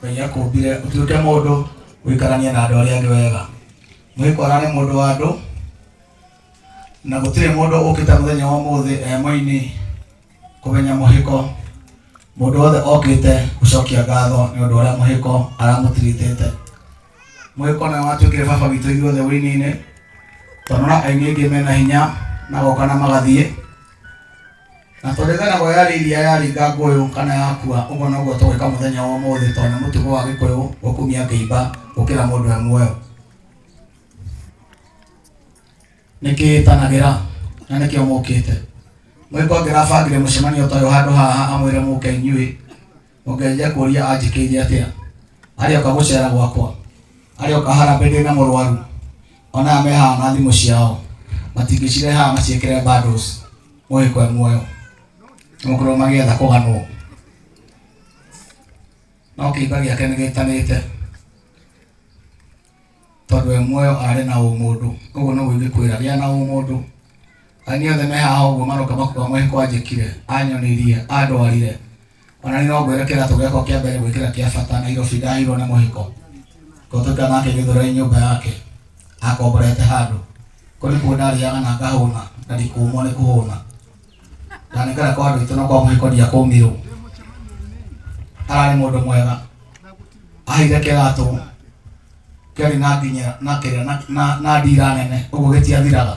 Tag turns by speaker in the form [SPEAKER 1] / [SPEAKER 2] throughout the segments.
[SPEAKER 1] Ngai akũmbire ũtuĩke mũndũ ũikaranie na andũ arĩa angĩ wega. Mũhĩko ararĩ mũndũ wa andũ na gũtirĩ mũndũ ũkĩte mũthenya wa ũmũthĩ e mũini kũmenya mũhĩko. Mũndũ wothe okĩte gũcokia ngatho nĩ ũndũ ũrĩa mũhĩko aramũtiritĩte. Mũhĩko nĩwe watuĩkire baba witũ ithuothe ũini-inĩ tondũ na aini aingĩ mena hinya magoka na magathiĩ na tondũ ĩganagwo yarĩ iria yaringa ngũyũ kana yakua ũguo noguo tũgwĩka mũthenya wa ũmũthĩ tondũ nĩ mũtugo wa gĩkũyũ gũkumia kĩimba gũkĩra mũndũ e muoyo. Nĩkĩĩtanagĩra na nĩkĩo mũkĩte. Mũhĩko angĩrabangire mũcemanio ta ũyũ handũ haha amwĩre mũke inyuĩ mũngĩanjia kũria anjĩkĩire atĩa. Arĩoka gũcera gwakwa, arĩoka harambee ndĩna mũrwaru, ona aya me haha na thimũ ciao matingĩcirehe haha maciĩkĩre bundles mũhĩko e muoyo. Nĩgũkorwo magĩetha kũganwo. No kĩimba gĩake nĩgĩtanĩte tondũ e muoyo arĩ na ũmũndũ. Ũguo nĩguo ingĩkwĩra, gĩa na ũmũndũ. Aini othe me haha ũguo maroka makuga mũhĩko anjĩkire, anyonirie, andwarire. Ona niĩ no ngwĩre kĩratũ gĩakwa kĩa mbere gwĩkĩra kĩa bata Nairobi ndaheirwo nĩ mũhĩko. Tondũ nake Gĩthũrai nyũmba yake akomborete handũ. Kũu nĩkuo ndarĩaga na ngahũna na ndikũmwo nĩ kũhũna. Ndanekara kwa andũ aitũ na kwa mũhĩko ndiakũmirwo. Ararĩ mũndũ mwega. Aheire kĩratũ kĩarĩ na nginya na kĩrĩa na, na, na ndira nene ũguo gĩtiathiraga.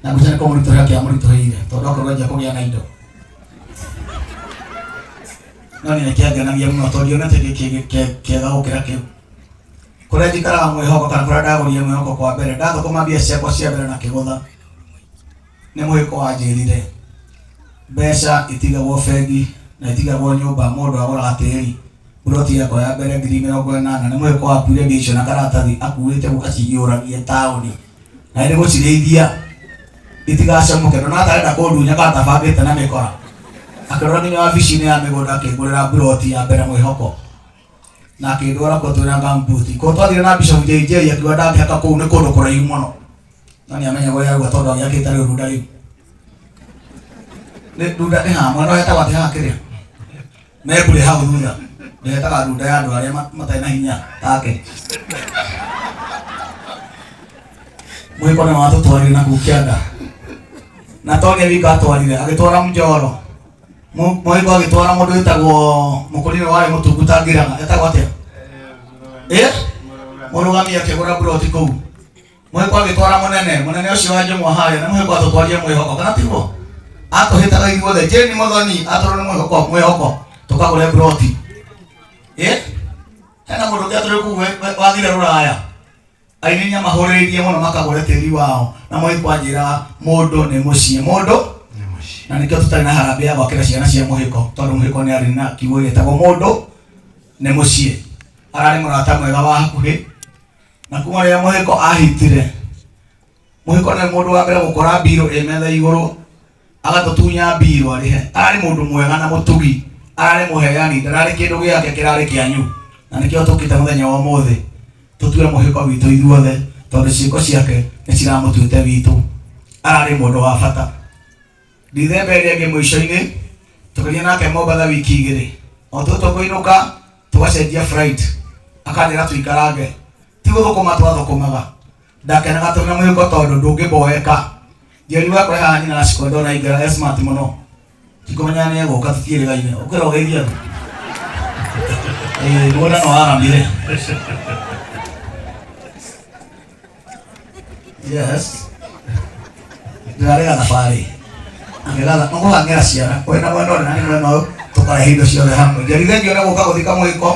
[SPEAKER 1] Na ngwĩciria nĩ kũmũritũhĩra kĩamũritũhĩire tondũ akorwo enjia kũgĩa na indo. No niĩ nĩkĩangenagia mũno tondũ ndionete kĩngĩ kĩega gũkĩra kĩu. Kũrĩa njikaraga mwĩhoko kana kũrĩa ndagũrire mwĩhoko kwa mbere ndathũkũma mbia ciakwa cia mbere na kĩgũtha nĩ mũhĩko wanjĩrire mbeca itigagwo bengi na itigagwo nyũmba mũndũ agũraga tĩri buroti yakwa ya mbere 80,000 nĩ mũhĩko wakuire mbia icio na karatathi akuĩte gũka cihiũragie taũni na nĩ gũcirĩithia itigacomoke ndona atarenda kũndunya kana tabangĩte na mĩkora akĩrora nginya wabici-inĩ ya mĩgũnda akĩngũrĩra buroti ya mbere mwĩhoko na akĩndwara kũu twĩna gumboot kũu twathire na Bishop JJ akiuga ndangĩhaka kũu nĩ kũndũ kũraihu mũno no nĩ amenya kũrĩa arauga tondũ agĩakĩte rĩu runda rĩu nĩ runda nĩ haha mwena ũrĩa hetagwo atĩ haha kĩrĩa mebure hau thutha ndehetaga runda ya andũ arĩa matarĩ na hinya take mwĩko nĩ watũtwarire na kũu kĩanda na Tony wika atwarire agĩtwara mjoro Mũhĩko agĩtwara mũndũ wĩtagwo mũkũrinũ warĩ mũtungu ta ngiraga etagwo atĩa ĩ mũrũgami akĩgũra buroti kũu Mũhĩko agĩtwara mũnene mũnene ũcio wa njũng'wa harĩa na mũhĩko atũtwarire mwĩhoko kana tiguo atũhĩtaga ithuothe Jane Mũthoni atwarwo nĩ mwĩhoko mwĩhoko tũkagũre buroti ĩ hena mũndũ ũngĩ atũrĩ kũu wathire rũraya aini nĩ amahũrĩrĩirie mũno makagũre tĩri wao na mũhĩko anjĩraga mũndũ nĩ mũciĩ mũndũ na nĩkĩo tũtarĩ na harambee ya gwakĩra ciana cia mũhĩko tondũ mũhĩko nĩ arĩ na kiugo gĩtagwo mũndũ nĩ mũciĩ ararĩ mũrata mwega wa hakuhĩ na kuma rĩrĩa mũhĩko ahitire mũhĩko nĩ mũndũ wa mbere gũkora mbirũ ĩ metha igũrũ agatũtunya mbirũ arĩhe ararĩ mũndũ mwega na mũtugi ararĩ mũheani ndararĩ kĩndũ gĩake kĩrarĩ kĩanyu na nĩkĩo tũkĩte mũthenya wa ũmũthĩ tũtue mũhĩko witũ ithuothe tondũ ciĩko ciake nĩ ciramũtuĩte witũ ararĩ mũndũ wa bata Ndithemba ĩrĩa ĩngĩ mũico-inĩ tũkĩria nake Mombatha wiki igĩrĩ o tũ tũkũinũka tũgacenjia flight akanjĩra tũikarange ti gũthũkũma twathũkũmaga ndakenaga twĩna mũhĩko tondũ ndũngĩboeka Njeri wakwa haha nyina na ciko ndona aingĩra e smart mũno ndikũmenya nĩ egũka tũtiĩrĩgaine ũkĩra ũgeithie andũ ĩĩ mũgũnda no waramire yes ndĩrarĩga thabarĩ angĩgatha nĩkũhang'ĩra ciana kwĩna mwena ũrĩa na nĩ mwena ũyũ tũkarehe indo ciothe hamwe njeri thengio nĩ gũka gũthika mũhiko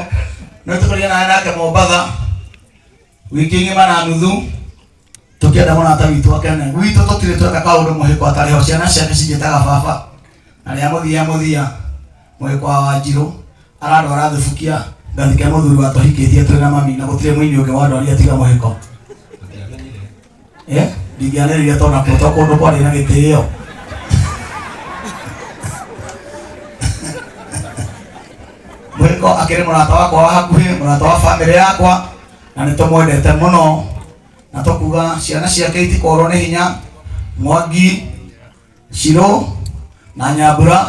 [SPEAKER 1] nĩ tũkũria nawe nake Mombatha wiki ng'ima na nuthu tũkĩenda mũrata witũ akene gwitũ tũtirĩ tweka kaũndũ mũhĩko atarĩ ho ciana ciake cinjĩtaga baba na rĩa mũthia mũthia mũhĩko wa wanjirũ arandwara thubukia ngathike mũthuri wa tũhikĩtie twĩ na mami na gũtirĩ mũini ũngĩ wandwaria tiga mũhĩko eh ndingĩanĩrĩria tondũ nakuo to kũndũ kwarĩ na gĩtĩo mũhĩko akĩrĩ mũrata wakwa wa hakuhĩ mũrata wa bamĩrĩ yakwa na nĩ tũmwendete mũno na tũkuga ciana ciake itikorwo nĩ hinya mwangi Shiro na Nyambura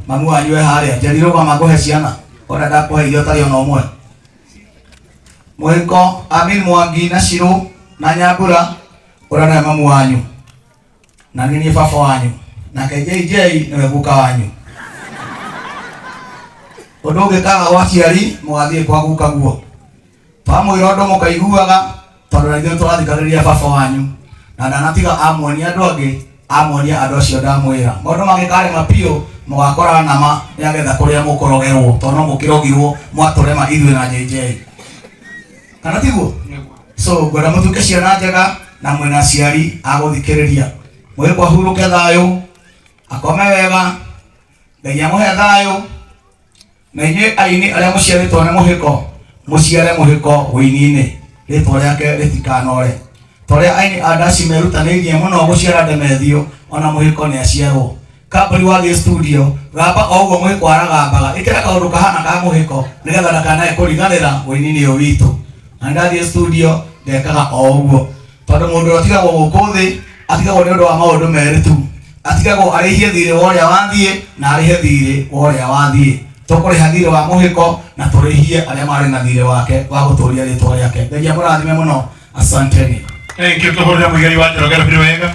[SPEAKER 1] mamu wanyu e harĩa njeri rũgama ngũhe ciana ona ndakũhe irio ũtarĩ ona ũmwe. Mũhĩko Amin Mwangi na Shirũ na Nyambura ũrĩa nĩwe mamu wanyu na niĩ niĩ baba wanyu nake JJ nĩwe guka wanyu. Ũndũ ũngĩkaga gwa aciari mũgathiĩ kwa guka guo. Twamwĩra ũndũ mũkaiguaga tondũ na ithuĩ tũrathikagĩrĩria baba wanyu na ndanatiga amuonia andũ angĩ amuonia andũ acio ndamwĩra maũndũ mangĩkarema biũ mũgakora nama nĩagetha kũrĩa mũkũrogerwo tondũ no mũkĩrogirwo mwatũrema ithuĩ na JJ kana tiguo? So ngwenda mũtuĩke ciana njega na mwĩna aciari a gũthikĩrĩria. Mwĩkwa hurũke thayũ, akome wega, Ngai amũhe thayũ. Na inyuĩ aini arĩa mũciarĩtwo nĩ mũhĩko, mũciare mũhĩko ũini-inĩ, rĩtwa rĩake rĩtikanore. Ta ũrĩa aini a ndaci merutanĩirie mũno gũciara Ndemethio, ona mũhĩko nĩ aciarwo. Kambũri wathiĩ studio, gamba o ũguo mũhĩko aragambaga, ĩkĩra kaũndũ kahana ka mũhĩko nĩgetha ndakanae kũriganĩra ũini-inĩ ũyũ witũ. Na nĩ ndathiĩ studio ndekaga o ũguo. Tondũ mũndũ ũrĩa ũtigagwo gũkũ thĩ atigagwo nĩ ũndũ wa maũndũ merĩ tu. Atigagwo arĩhie thirĩ wa ũrĩa wathiĩ na arĩhe thirĩ wa ũrĩa wathiĩ. Tũkũrĩha thirĩ wa mũhĩko na tũrĩhie arĩa marĩ na thirĩ wake wa gũtũria rĩtwa rĩake. Ngai amũrathime mũno. Asanteni.
[SPEAKER 2] Thank you. Tũhũrĩre Mũigai wa Njoroge rũhĩ wega.